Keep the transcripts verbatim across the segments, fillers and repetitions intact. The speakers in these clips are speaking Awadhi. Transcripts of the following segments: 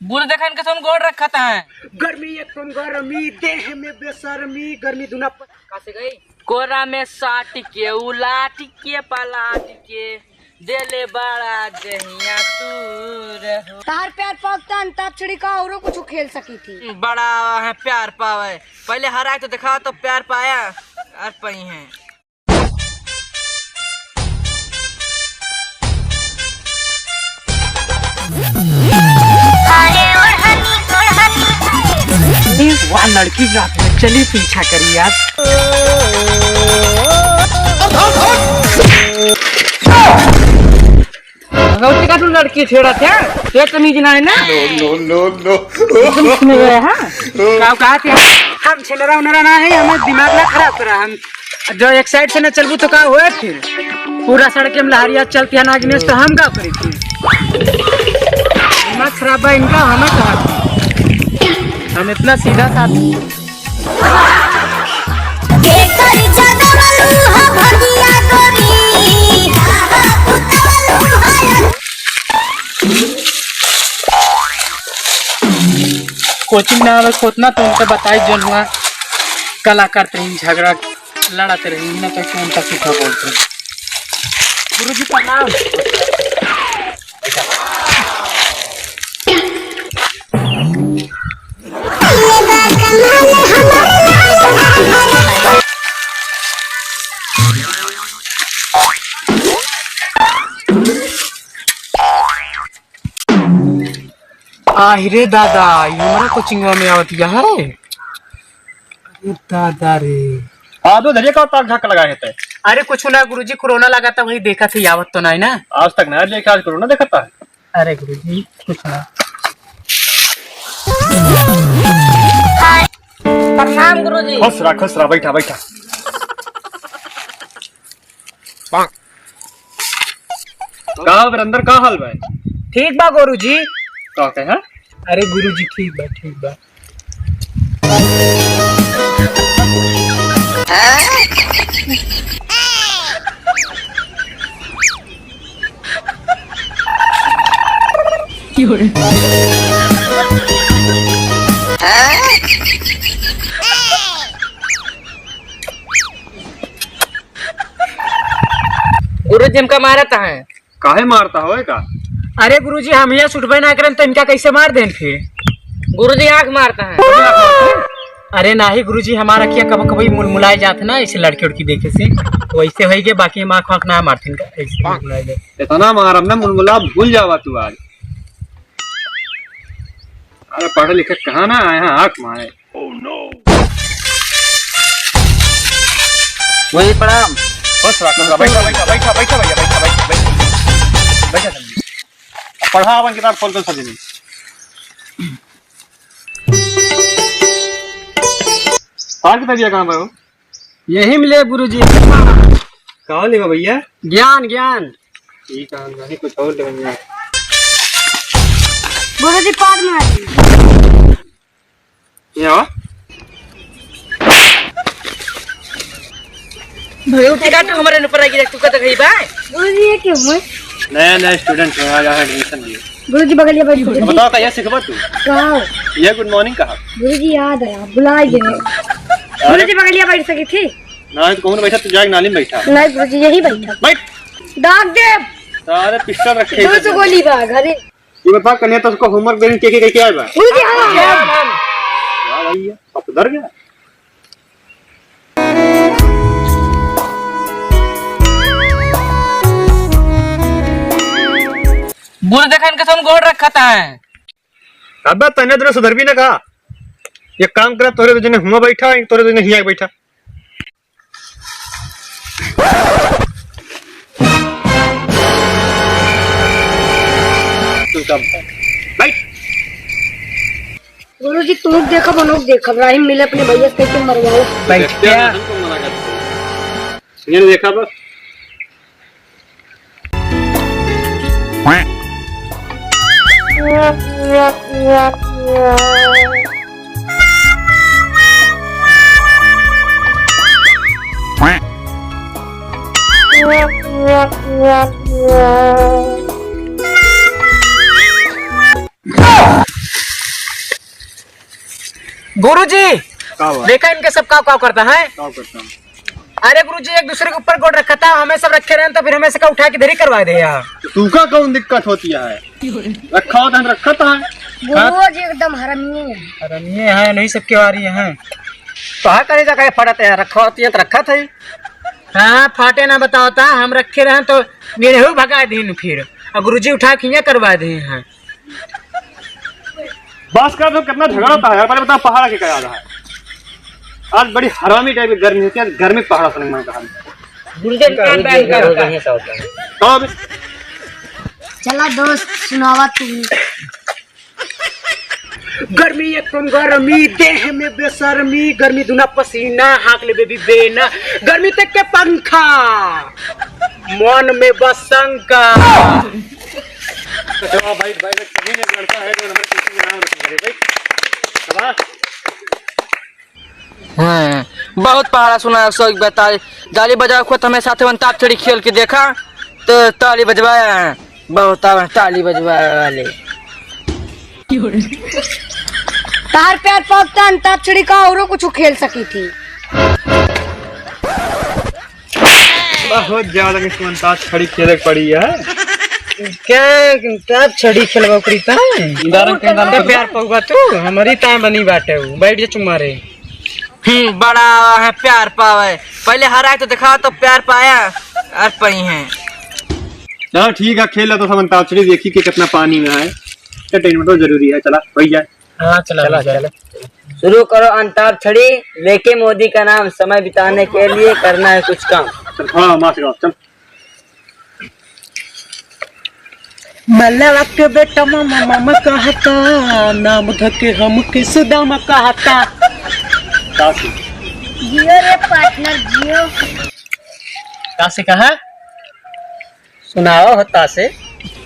गुरु देखन के सुन गोड़ रखत हैं। गर्मी एक कम गरमी, देह में बेशर्मी, गर्मी दुना प- कहाँ से गई? कोरा में साट के, उलाट के, पलाट के, देले बड़ा दहिया तू रहो। तार प्यार पावता अंताक्षरी का औरो कुछ खेल सकी थी। बड़ा है प्यार पावे, पहले हराए तो दिखाओ तो प्यार पाया और पई है। अरे ओढ़नी, ओढ़नी। वाह, लड़की रात में चली पीछा करी यार। भगवती का तू लड़की छेड़ा थे, ते तमीज ना है ना? No, no, no, no। तुम सुने गए, हाँ? का कहा थे? हम छेलरा उनरा ना है, हमें दिमाग ना खराब करा। हम जो एक साइड से न चलबू तो का होए फिर? पूरा सड़क में लहरिया चलती है नागिनेश, तो हम का करी फिर? दिमाग खराब बा इनका, हमें कहा। हम इतना सीधा साधा। केकर जगवलू ह भगिया गोरी, उतवलू ह। कोचिंग ना आवे, खोतना तो उनका बताई, जौन हुआ कला करते रही, झगड़ा लड़ाते रही, ना तो कौन का सीखा बोलते हैं। गुरुजी प्रणाम। आहि रे दादा, ई हमरा कोचिंगवा में आवत है रे। अरे दादा रे। आ दो धरिया का ताक झाक लगा है ते। अरे कुछ ना गुरुजी, कोरोना लगा था, वही देखा थे, आवत तो नहीं ना। आज तक ना देखा, आज कोरोना देखा था। अरे गुरुजी, कुछ ना। प्रणाम गुरुजी। खुश रहा, खुश रहा, बैठा, बैठा। का वीरेंद्र, का हाल बा? ठीक बा गुरुजी। का कहे? अरे गुरुजी, ठीक बा, ठीक बा। गुरुजी हमका मारत हैं। काहे मारता हो का? अरे गुरुजी, हम यहाँ सुटबे ना करें तो इनका कैसे मार दें फिर? गुरुजी आँख मारता है। अरे नाही गुरुजी, हमारा अँखिया कबो कबो मुलमुलाए जात है ना, ऐसे लड़की उड़की देखे से, तो वैसे होई गे, बाकी हम आँख वाँख ना मारते इनका, ऐसे मुलमुलाए जात। इतना मारब ना, मुलमुला भूल जावा तू आज। अरे पढ़े लिखे कहाँ ना आए हैं, आँख मारे। गुरुजी प्रणाम। खुश रहा, खुश रहा। बैठा, बैठा, बैठा, बैठा भैया, बैठा, बैठा, बैठा। बैठा सर। पढ़ा अपन किताब खोल कर सर जी। और किताबिया कहाँ पर हो? यही मिले गुरुजी। कहाँ लेबा भैया? ज्ञान, ज्ञान। ठीक है, हम नहीं कुछ और लेंगे। गुरुजी पाद में आती। ये आवा। भैया, तू का तो हमारे ऊपर आ गया, तू का तो गई बा? गुरुजी, ये क्यों है? नया, नया student है, आज यहाँ admission लिए। गुरुजी, बगलिया बैठ तो जाओ। बताओ, कहिया सीखबा तू? कहाँ? ये good morning कहा? गुरुजी, याद है, आप बुला ही देंगे। अरे। गुरुजी, बगलिया बैठ सकी थी? ना, तो कौन बैठा? तू जाके नाली में बैठा। नहीं गुरुजी, यही बैठा। बैठ। दाग दे। सारे pistol रखे दो हैं। सौ गोली बा घरे। ये बता, कन्या तो उसको homework देने के, के, के, क्या है बा? गुरुजी, हाँ। वाह भैया, अब तो डर गया। गुरु देखन के तुम गोड़ रखत है। अबे तने दुनो सुधरबी ना का? एक काम करा, तोरे दुजने हुआ बैठा, एक तोरे दुजने हिया बैठा। तू सब बैठ। गुरुजी, तू देखब, हम लोग देखब। राहिम मिले अपने भैया से, कैसे मरवाओ। बैठ देखते हैं, गया। हमको मना करते हैं। ये देखा बस। गुरुजी, का हुआ? देखा इनके सब काव काव करता है। काव करता है? अरे गुरुजी, एक दूसरे के ऊपर गोड़ रखा था, हमें सब रखे रहे तो फिर हमें सबका उठा के इधर ही करवा दे यार। तो तुका कौन दिक्कत होती है? रखा होता है तो रखा था। गुरुजी एकदम हरामी है। हरामी है, नहीं सबके वारी है। तो हाँ, कहीं जगह फटत है, रखा होती है तो रखा था ही। हाँ, फाटे ना बताओ ता, हम रखे रहे तो निरहू भगा दीन फिर, और गुरुजी उठा के यहाँ करवा दे हैं। बस कर, तो कितना झगड़ा होता है यार। पहले बताओ, पहाड़ा के क्या याद है? आज बड़ी हरामी टाइप की गर्मी होती है, आज गर्मी पहाड़ा सुनने में कहा। गुरुजी, कान बंद कर। तो अब चला दोस्त, सुनावा तू। गर्मी एक कम गर्मी, देह में बेशर्मी, गर्मी दुना पसीना, हाँक ले बेबी बेना, गर्मी तक के पंखा, मन में बस शंका। अच्छा, भाई, भाई, भाई, कहीं एक लड़का है जो हमारे पीछे के नाम रखेंगे, भाई। शाबाश। हाँ, बहुत पहाड़ा सुना है, सही बताए। ताली बजाओ, खुद हमें साथे वन ताप छड़ी खेल के देखा, तो ताली बजवाया है। बहुत आवे ताली बजवाए वाले। तार प्यार पगता अंताक्षरी का औरो कुछ खेल सकी थी। बहुत ज्यादा किस्म अंताक्षरी खेले के पड़ी है। क्या अंताक्षरी खेलबा करी ता? उदाहरण के अंदर प्यार पौबा तू, हमारी ताए बनी बाटे हूँ, बैठ जा चुम्मा रे। हम्म, बड़ा है प्यार पावे। पहले हराए तो दिखाओ तो प्यार पाया और पई हैं। चलो ठीक है, खेल लो तो सब अंताक्षरी, देखी कि कितना पानी में है। एंटरटेनमेंट तो जरूरी है। चला, वही जाए। हाँ, चला, चला, चला। शुरू करो अंताक्षरी, लेके मोदी का नाम, समय बिताने के लिए करना है कुछ काम। चल, हाँ, मार चल। मलवा के बेटा मामा मामा कहता, नाम धके हम किस दाम कहता। तासी। जियो रे पार्टनर, जियो। तासी कहा? सुनाओ हो तासे।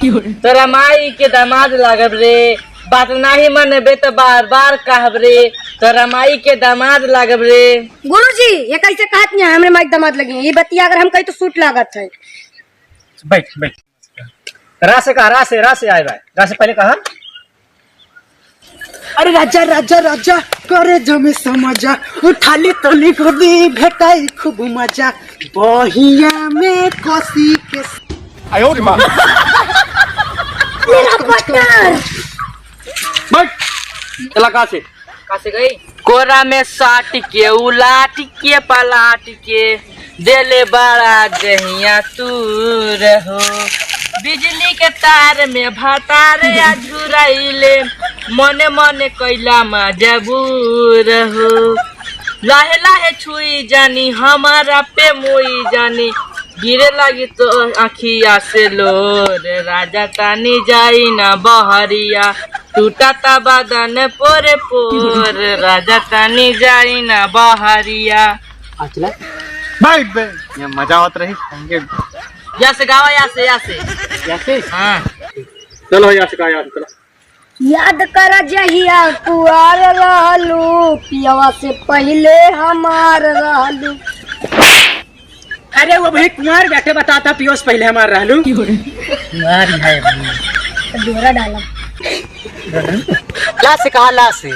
तोरा माई के दामाद लागब रे, बात नाही मनबे त बार बार कहब रे, तोरा माई के दामाद लागब रे। गुरुजी, ये कैसे कहत नहीं, हमरे माई के दामाद लगी, ये बतिया अगर हम कही तो सूट लागत है। बैठ, बैठ। रा से कहा, रा से, रा से आए भाई। रा से पहले कहा। अरे राजा, राजा, राजा, करे जमे समझा, उठाली तोली गोदी, भेटाई खूब मजा, बहिया में कसी के। आयो रे माँ। मेरा पार्टनर। बैठ। चला, कहाँ से? कहाँ से गई? कोरा में साट के, उलाट के, पलाट के, देले बड़ा जहिया तू रहो। बिजली के तार में भतार अझुराइले, मने मने कैला मजबूर हो। लाहे लाहे छुई जानी, हमारा पे मोई जानी, गिरे लागी तो आँखिया से लोर। राजा तानी जाई ना बहरिया, टूटा ता बदन पोरे पोर। राजा तानी जाई ना बहरिया। अचला। बैठ बे। ये मजा आवत रही। या से गावा, या से, या से। या से? हाँ। चलो, या से गा, या से, चलो। याद कर जहिया कुआर रहलू, पियवा से पहिले हमार रहलू। अरे वो भाई कुंवार बैठे बताता, पियो से पहिले हमार रहलू। कुंवार ही है भाई। दोहरा डाला। ला से कहा, ला से।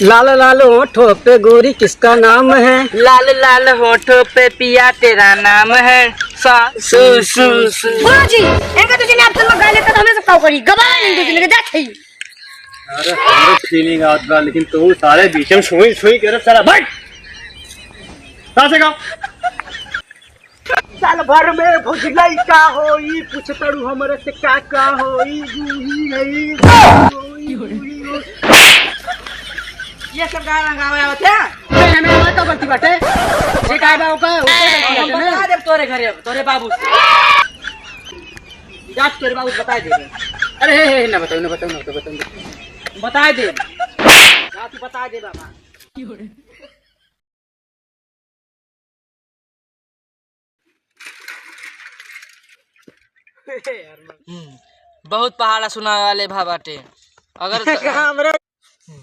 लाल लाल होठों पे गोरी किसका नाम है? लाल लाल होठों पे पिया तेरा नाम है। सा सु सु सु। गुरुजी, इनका तुझे ने अब तक गा लेता तो हमें सब काव करी। गबा नहीं तुझे लगे, जा खई। अरे, हमरो फीलिंग आवत बा, लेकिन तू सारे बीच में सुई सुई के, अरे साला, बैठ। कहाँ से गाओ? साल भर में भुजलई का होई, पूछतड़ू हमरे से का का होई, गुही गई, गुही, गुही, गुही। ये सब गाना गावे आवत है? अरे, हमें हमार का गलती बाटे? जे का बा, ओका, ओका गलती बाटे ना। बता देब तोरे घरे, तोरे बाबू से। जात तोरे बाबू बताए देबे। अरे, हे, हे, ना बताओ, ना बताओ, ना बताओ, बताओ, ना बताओ। बताए देब। जात तू बताए दे बाबा। हम्म, बहुत पहाड़ा सुनावे वाले भा बाटे। अगर हमरे हम्म,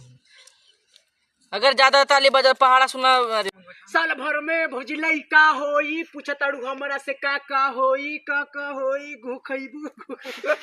अगर ज्यादा ताली बजा, पहाड़ा सुना, अरे। साल भर में भुजलई का होई, पूछताड़ू हमरा से का का होई, का का होई, घू खइबू, घू खइबू।